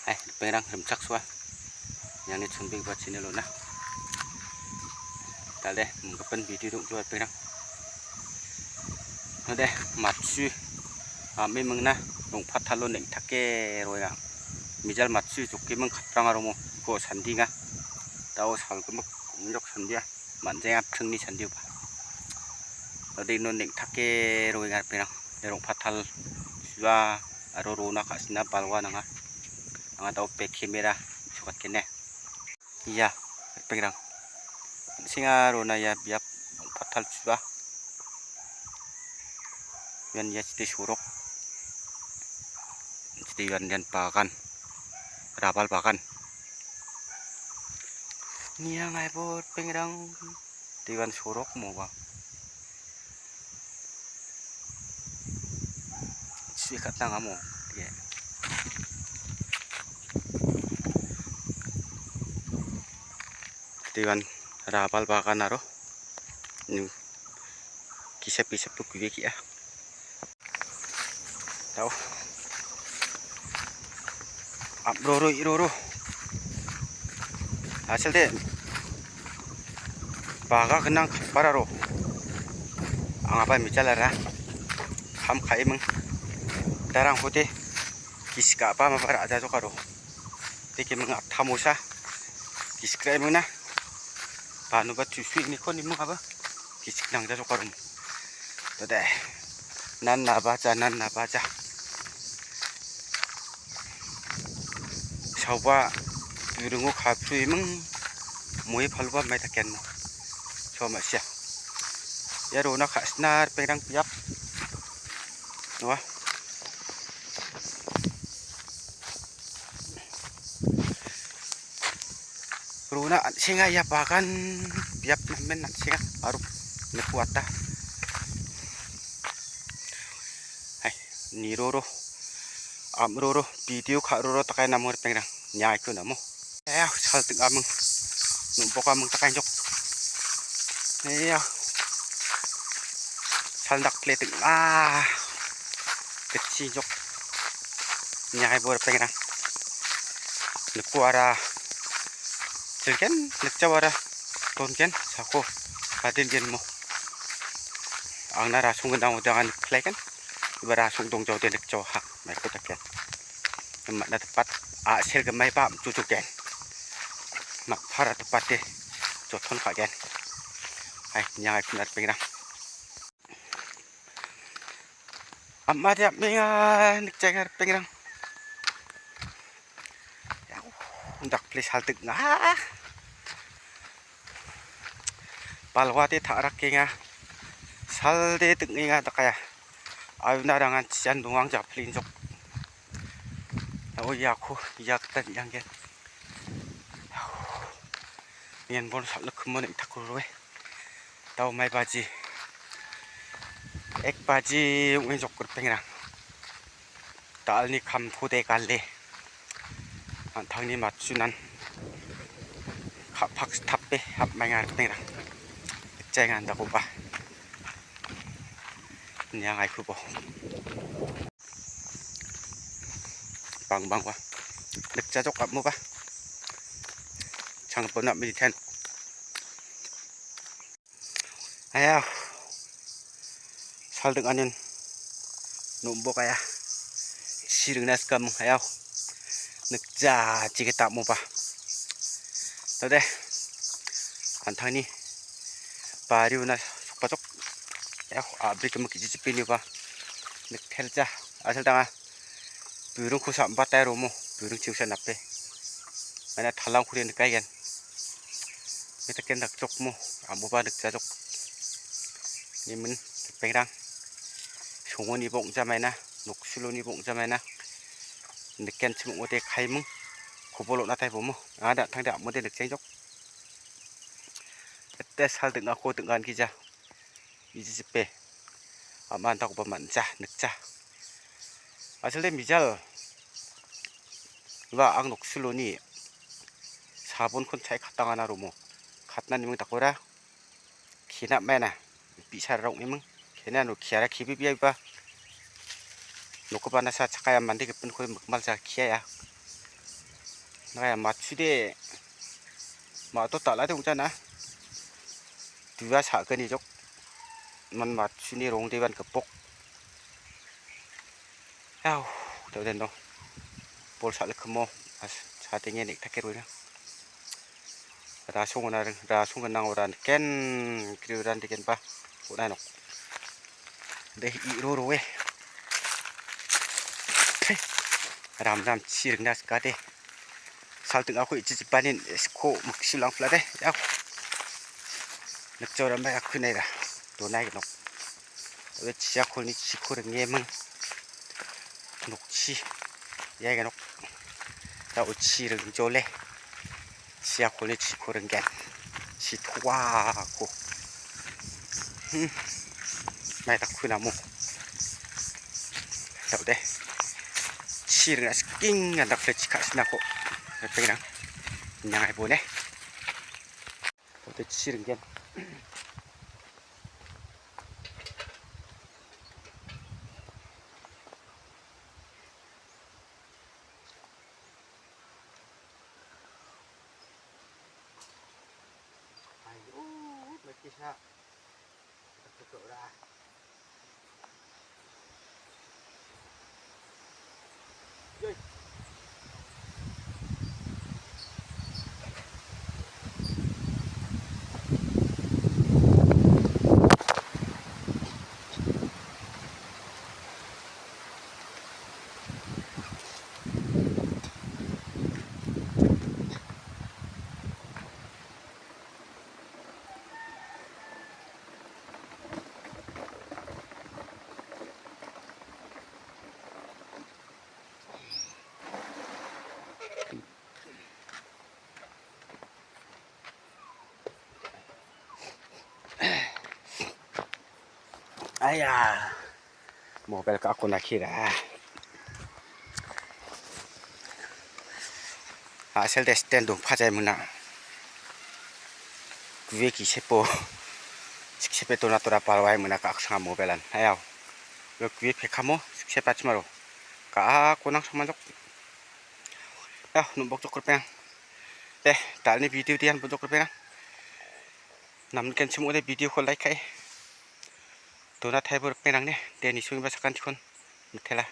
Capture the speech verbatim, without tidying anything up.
Hai, ripengrang rimchaksoa. Iani chonbegipa channel-ona. Dal·e, mm, gipin video dong·joa ripengrang. Ode, matchu, a·memingna rong·patalo neng·take roenga. Mijal matchu jokeming kaprang aromo, iko sandenga. Dao salgimik ong·jok sandia. Man·jeng apringni sandioba. Ode iano neng·take roenga ripengrang. Rong·patal sua aro rona ka·sina balwa nanga. Anga dao back camera sokatkene. Ia, ripengrang. An·senga rona ia biap rong·patal sua. Ian ia chite sorok. Chite ian, ian bagan. Rabal bagan. Niang aibo ripengrang. Teban sorok moba. Sui katang amo. Ye. Teban rabal bagan aro. Ni kisap-kisap tu kuwe kia. Tau. Ap roro i roro. Asal de baga gnang para ro. Angaba mijalara. Ham kaiming. Darang hote. Kiska apa maba raja jokaro. Teke ming aptamosa. Kiskrai ming na. Banu ba tusui ni koni ming aba. Kisik nang jajok arum. Tode. Nan na baja, nan na baja. Sauba buringo kapsui ming. Moi paluba mai taken. So masia. Ia rona ka·sina ripengrang biap. Noa. Rona an·senga ia bagan biap namen an·senga aro nikuata. Hai, niroro, amroro, video ka·roro takai namo ripengrang. Niaiko namo. Eh, sal ting aming. Numbok aming takai jok. Eh, sal dak pleting. Ah. Kecil jok. Nyai bor pengrang. Nikuara. Silken, nikjawara. Tonken, sako. Kadin gen mo. Angna rasung gendang udangan niklaiken. Iba rasung dongjao de nikjao ha. Maiko taken. Matna tepat. A sel gemai pa cucuken. Makpara tepate. Joton kagen. Hai, nyai kunar pengrang. Amma dia menga nikjai ngar pengrang. Ya, undak plis haltik nga. Palwate ta·rakenga. Salde ding·enga dakaya. Ayuna rangan chian dongang japlin jok. Oi, iako, ia gita nianggen. Ian bon sal·nikimo neng·takroe. Dao mai baji. Ek baji ong·e jok ripengrang. Dalni kamko de gale. An·tangni matchunan ka·pak tape hapmaenga ripengrang. Gitchaenga andakoba. Niang aikubo. Bangbangba. Nikjajok apmoba. Changpona militen. Ayau. Salding anin. Nombok aya. Siringna skam ayau. Nikja jigit apmoba. Tade. An·tangni. Bariuna sokbajok. Ayau. Abri kemek iji jipiniba. Niktelja. Asal tanga. Buringko sa·ambatai romo, buring chingsa nape. Mana talangkode nikaigen. Mitaken dakjokmo, amoba nikjajok. Nimin, pengrang. Songoni bongja maina, noksiloni bongja maina. Niken chimongode kaiming, kobol on·atai bomo. Ada tangde amode nikchengjok. Ete sal ding·ako ding·an gija. Iji jipe. Ama antakoba man·ja, nikja. Asile mijal. Iba ang noksiloni sabonkon cha·e katangana romo. Katna niming dakora. Kena maina. Bi·sara ong·eming. Kena no kiara kebebia iba. Nokoba nasa chakaya mande gipinko mikmal cha kiaia. Naya matchude. Ma·tot dal·ade ong·jana. Dua sa·gni jok. Man matchuni rongdeban gipok. Au, dauden do. Bol sa·likimo. As-, sadenge neng·take roenga. Rasongona ring-, rasong gnang ora niken. Kri ora niken ba. Ona nok. De i·ro roe. Ramram chi ringna sikade. Salting ako ichi jipanin isko muksu langplade. Yau. Nikjora mai aku naira. Donai nok. Abe chiakolni chiko ringemang. Nokchi. Ia nok. Ta uchi ringjole. Chiakolni chiko ringgen. Chitoako. Hmm. Mai dakku namo. Tau deh. Chi ringa sking andak le chika sinako. Pengenang. Nyang ai bone. Tau deh chi ringgen. Ai, uh, mati sa. Betul dah. Yoi. Aya. Mobile ka·ako nakira. A·sel de stand dongpajai mona. Gue gisepo. Siksepe dona tora palwai mona ka·aksanga mobile-an. Ayau. Gue pekamo siksepe achimaro. Ka·ako nang samanjok. Ya, nombok jok ripeng. De, dalni video dian bojok ripeng. Namnikan chimode video ko like kai. Dona taibo ripeng ne. De, nisungba sakantikon. Mitela.